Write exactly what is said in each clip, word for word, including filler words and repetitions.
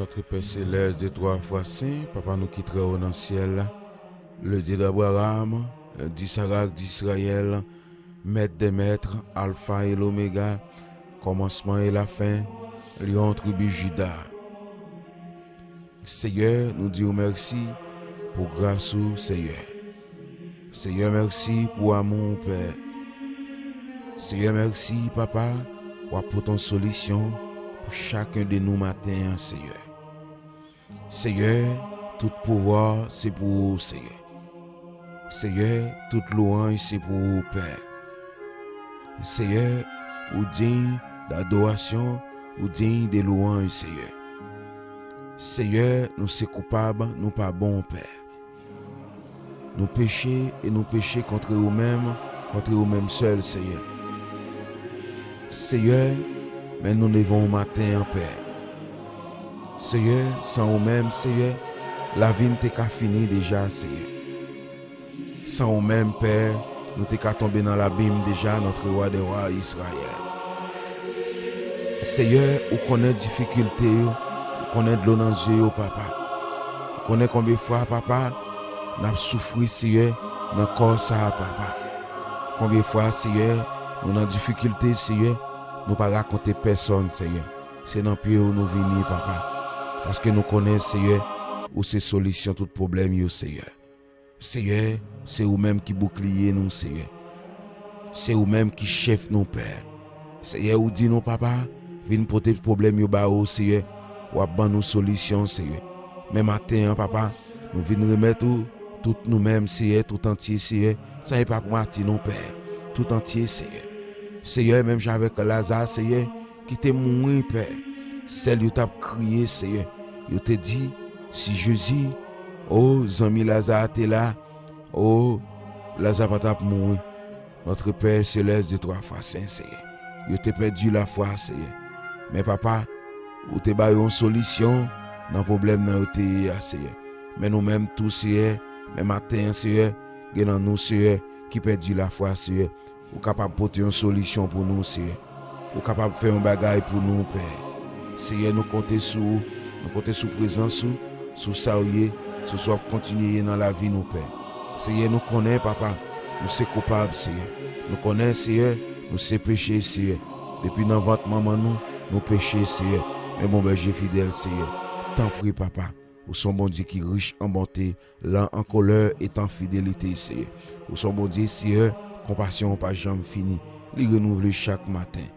Notre Père céleste de trois fois saint, Papa nou ki trè wo nan syèl la, le Dieu d'Abraham, d'Isaac, d'Israël, Maître des maîtres, Alpha et l'Oméga, kòmansman e lafen, Lyon tribi Jida. Seyè, nou di w mèsi pou gras ou, Seyè. Seyè, mèsi pou amou w, Pè. Seyè, mèsi, Papa, w ap pote yon solisyon pou chaken de nou maten an, Seyè. Seyè, tout pouvwa se pou ou, Seyè. Seyè, tout lwanj se pou ou, Pè. Seyè, ou diy dadorasyon, ou diy de lwanj, Seyè. Seyè, nou se koupab, nou pa bon, Pè. Nou peche e nou peche kont ou menm, kont ou menm sèl, Seyè. Seyè, men nou leve w maten an, Pè. Seyè, san ou menm, Seyè, lavi n te ka fini deja, Seyè. San ou menm, Pè, nou te ka tonbe nan labim deja, notre roi des rois, Israël. Seyè, ou konnen difikilte yo, ou konnen dlo nan zye yo, Papa. Ou konnen konbyen fwa, Papa, n ap soufri, Seyè, nan kò sa a, Papa. Konbyen fwa, Seyè, nou nan difikilte, Seyè, nou pa rakonte pèsonn, Seyè. Se nan pye w nou vini, Papa. Paske nou konnen, Seyè, ou se solisyon tout pwoblèm yo, Seyè. Seyè, se ou menm ki boukliye nou, Seyè. Se ou menm ki chèf nou, Pè. Seyè, ou di nou, Papa, vin pote pwoblèm yo ba ou, Seyè. W ap ban nou solisyon, Seyè. Men maten an, Papa, nou vin remèt ou tout nou menm, Seyè, tout antye, Seyè, san epa pou mati non, Pè. Tout antye, Seyè. Seyè, menm jan avèk Laza, Seyè, ki te mouri, Pè. Sèl yo t ap kriye, Seyè. Yo te di, si Jezi, o, zanmi Laza a te la, o, Laza pa t ap mouri. Notre Père céleste de trois fois saint, Seyè. Yo te pèdi lafwa, Seyè. Men, Papa, ou te ba yo yon solisyon nan pwoblèm nan yo te ye a, Seyè. Men nou menm tou, Seyè, men maten an, Seyè, gen nan nou, Seyè, ki pèdi lafwa, Seyè. Ou kapab pote yon solisyon pou nou, Seyè. Ou kapab fè yon bagay pou nou, Pè. Seyè, nou konte sou ou, nou konte sou prezans ou, sou sa w ye, sou sa w ap kontinye ye nan lavi nou, Pè. Seyè, nou konnen, Papa, nou se koupab, Seyè. Nou konnen, Seyè, nou se peche, Seyè. Depi nan vant manman nou, nou peche, Seyè. Men bon bèje fidèl, Seyè. Tanpri, Papa, ou se yon Bondye ki rich an bonte, lan an kolè e an fidelite, Seyè. Ou se yon Bondye, Seyè, konpasyon w pa janm fini. Li renouvle chak maten.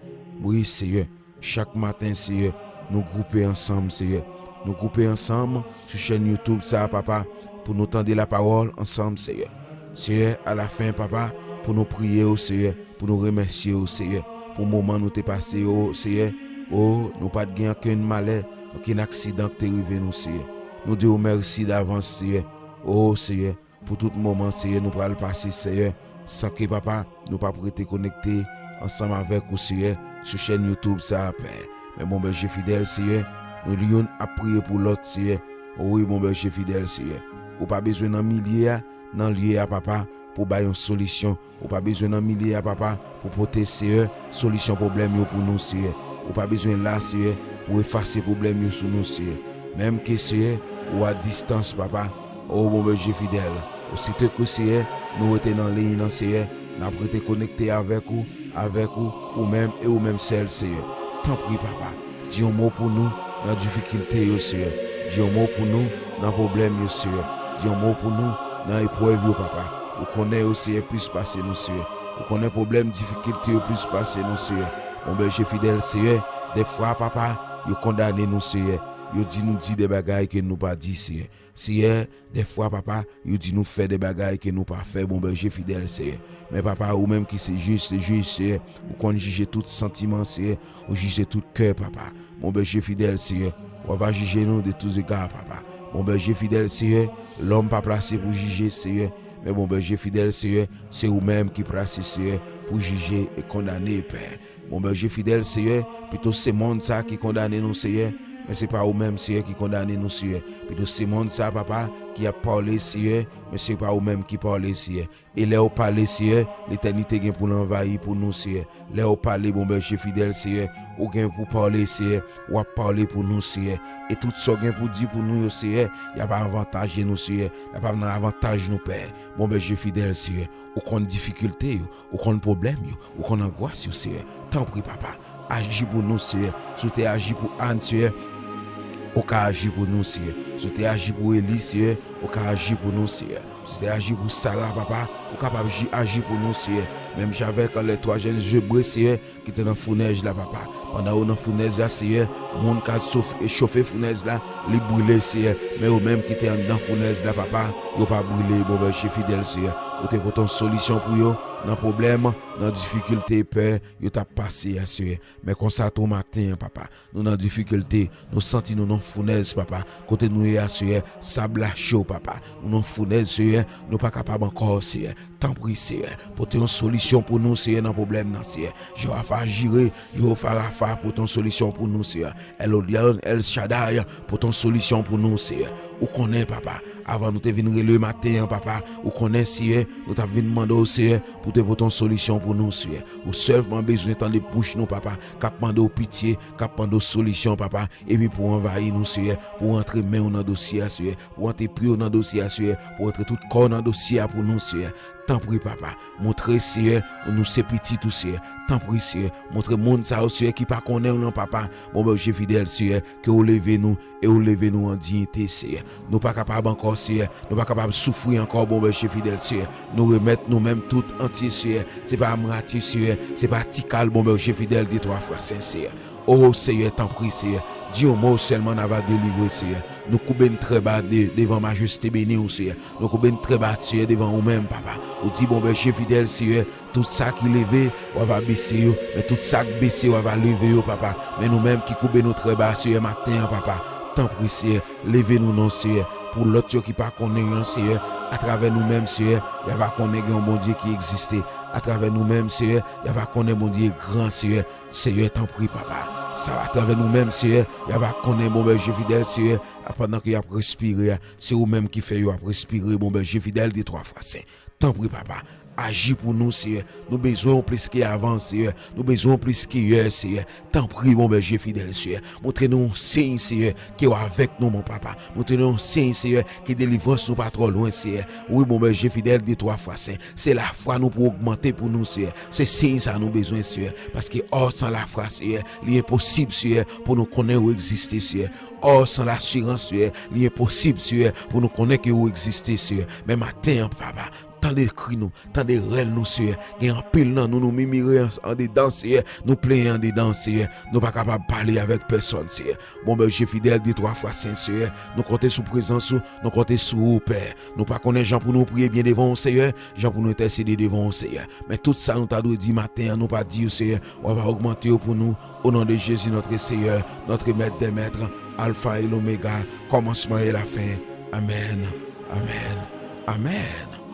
Wi, Seyè, chak maten, Seyè, nou gwoupe ansanm, Seyè. Nou gwoupe ansanm sou chèn YouTube sa a, Papa, pou nou tande lapawòl ansanm, Seyè. Seyè, alafen, Papa, pou nou priye w, Seyè, pou nou remèsye w, Seyè, pou moman nou te pase yo, Seyè. O, nou pa t gen okenn malè, okenn aksidan ki te rive nou, Seyè. Nou di w mèsi davans, Seyè. O Seyè, pou tout moman, Seyè, nou pral pase, Seyè, san ke, Papa, nou p ap rete konekte ansanm avèk ou, Seyè, sou chèn YouTube sa a, Pè. Men bon Bèje fidèl, Seyè, nou youn ap priye pou lòt, Seyè. Wi, bon Bèje fidèl, Seyè. Ou pa bezwen nan milye a, nan lye a, Papa, pou bay yon solisyon. Ou pa bezwen nan milye a, Papa, pou pote, Seyè, solisyon pwoblèm yo pou nou, Seyè. Ou pa bezwen la, Seyè, pou efase pwoblèm yo sou nou, Seyè. Menm ke, Seyè, ou a distans, Papa. O bon Bèje fidèl, osito ke, Seyè, nou rete nan liy nan, Seyè, n ap rete konekte avèk ou, avèk ou, ou menm e ou menm sèl, Seyè. Tanpri, Papa, di yon mo pou nou nan difikilte yo, Seyè. Di yon mo pou nou nan pwoblèm yo, Seyè. Di yon mo pou nou nan eprèv yo, Papa. Ou konnen yo, Seyè, plis pase nou, Seyè. Ou konnen pwoblèm, difikilte yo plis pase nou, Seyè. Bon Bèje fidèl, Seyè, dèfwa, Papa, yo kondane nou, Seyè. Yo di nou di de bagay ke nou pa di, Seyè. Seyè, dèfwa, Papa, yo di nou fè de bagay ke nou pa fè, bon Bèje fidèl, Seyè. Men, Papa, ou menm ki se jij, se jij, Seyè, ou konn jije tout santiman, Seyè, ou jije tout kè, Papa. Bon Bèje fidèl, Seyè, ou va jije nou de tout ega, Papa. Bon Bèje fidèl, Seyè, lòm pa plase pou jije, Seyè. Men bon Bèje fidèl, Seyè, se ou menm ki plase, Seyè, pou jije e kondane, Pè. Bon Bèje fidèl, Seyè, pito se mond sa ki kondane nou, Seyè, men se pa ou menm, Seyè, ki kondane nou, Seyè. Pito se mond sa, Papa, ki ap pale, Seyè, men se pa ou menm ki pale, Seyè. E lè ou pale, Seyè, letènite gen pou l anvayi pou nou, Seyè. Lè ou pale, bon Bèje fidèl, Seyè, ou gen pou pale, Seyè, w ap pale pou nou, Seyè. E tout sa w gen pou di pou nou yo, Seyè, y ap avantaje nou, Seyè. Y ap nan avantaj nou, Pè. Bon Bèje fidèl, Seyè, ou konn difikilte yo, ou konn pwoblèm yo, ou konn angwas yo, Seyè. Tanpri, Papa, aji pou nou, Seyè. Si w te aji pou Ann, Seyè, ou ka aji pou nou, Seyè. Si w te aji pou Eli, Seyè, ou ka aji pou nou, Seyè. Si w te aji pou Sara, Papa, ou kapab ji- aji pou nou, Seyè. Menm jan avèk lè twa jèn Ebre, Seyè, ki te nan founèj la, Papa. Pandan yo nan founèj la, Seyè, moun k al sof- chofe founèj la, li brile, Seyè. Men yo menm ki te anndan founèj la, Papa, yo pa brile, bon Bèje fidèl, Seyè. Ou te pote yon solisyon pou yo nan pwoblèm, nan difikilte, Pè, yo t ap pase a, Seyè. Men konsa tou maten an, Papa, nou nan difikilte, nou santi nou nan founèz, Papa. Kote nou ye a, Seyè, sab la cho, Papa. Nou nan founèz, Seyè, nou pa kapab ankò, Seyè. Tanpri, Seyè, pote yon solisyon pou nou, Seyè, nan pwoblèm nan, Seyè. Jewova Jire, Jewova Rafa, pote yon solisyon pou nou, Seyè. Èl Elyon, Èl Chaday, pote yon solisyon pou nou, Seyè. Ou konnen, Papa, avan nou te vin rele maten an, Papa, ou konnen, Seyè, nou t ap vin mande w, Seyè, pou te pote yon solisyon pou nou, Seyè. Ou sèlman bezwen tande bouch nou, Papa, k ap mande w pitye, k ap mande w solisyon, Papa, epi pou w anvayi nou, Seyè, pou w antre men w nan dosye a, Seyè, pou w antre pye w nan dosye a, Seyè, pou w antre tout kò w nan dosye a pou nou, Seyè. Tanpri, Papa, montre, Seyè, nou se pitit ou, Seyè. Tanpri, Seyè, montre moun sa yo, Seyè, ki pa konnen w nan, Papa, bon Bèje fidèl, Seyè, ke w leve nou, e w leve nou an diyite, Seyè. Nou pa kapab ankò, Seyè. Nou pa kapab soufri ankò, bon Bèje fidèl, Seyè. Nou remèt nou menm tout antye, Seyè. Se pa mwatye, Seyè. Se pa ti kal, bon Bèje fidèl, de twa fwa sen, Seyè. O Seyè, tanpri, Seyè. Di yon mo sèlman, n a va delivre, Seyè. Nou koube n trè ba de- devan majeste beni w, Seyè. Nou koube n trè ba, Seyè, devan ou menm, Papa. Ou di, bon Bèje fidèl, Seyè, tout sa ki leve, w a va bese yo, men tout sa k bese, w a va leve yo, Papa. Men nou menm ki koube nou trè ba, Seyè, maten an, Papa, tanpri, Seyè, leve nou non, Seyè. Pou lòt yo ki pa konnen w, Seyè, atravè nou menm, Seyè, y a va konnen gen yon Bondye ki egziste. Atravè nou menm, Seyè, y a va konnen Bondye gran, Seyè. Seyè, tanpri, Papa. Sa atravè nou menm, Seyè, y a va konnen, bon Bèje fidèl, Seyè, pandan ke y ap respire a, se ou menm ki fè yo ap respire, bon Bèje fidèl, de twa fwa sen. Tanpri, Papa, aji pou nou, Seyè. Nou bezwen w plis ke avan, Seyè. Nou bezwen w plis ke yè, Seyè. Tanpri, bon Bèje fidèl, Seyè. Montre nou yon siy, Seyè, ke w avèk nou, mon Papa. Montre nou yon siy, Seyè, ke delivrans nou pa twò lwen, Seyè. Wi, bon Bèje fidèl, de twa fwa sen. Se lafwa nou pou ogmante pou nou, Seyè. Se siy sa nou bezwen, Seyè. Paske ò san lafwa, Seyè, li enposib, Seyè, pou nou konnen ou egziste, Seyè. Ò san lasirans, Seyè, li enposib, Seyè, pou nou konnen ke ou egziste, Seyè. Men maten an, Papa, Tande kri nou, tande rèl nou, Seyè. Gen anpil nan nou, nou mimire an, andedan, Seyè. Nou plenyen andedan, Seyè. Nou pa kapab pale avèk pèsòn, Seyè. Bon, Bondye fidèl, de twa fwa sen, Seyè. Nou konte sou prezans ou, nou konte sou ou, Pè. Nou pa konnen jan pou nou priye byen devan ou, Seyè, jan pou nou entèsede devan ou, Seyè. Men tout sa nou ta dwe di maten an, nou pa di yo, Seyè. W ap ogmante yo pou nou, au nom de Jésus, notre Seigneur, notre Maître des Maîtres, Alpha et l'Oméga, commencement et la fin. Amèn, amèn, amèn.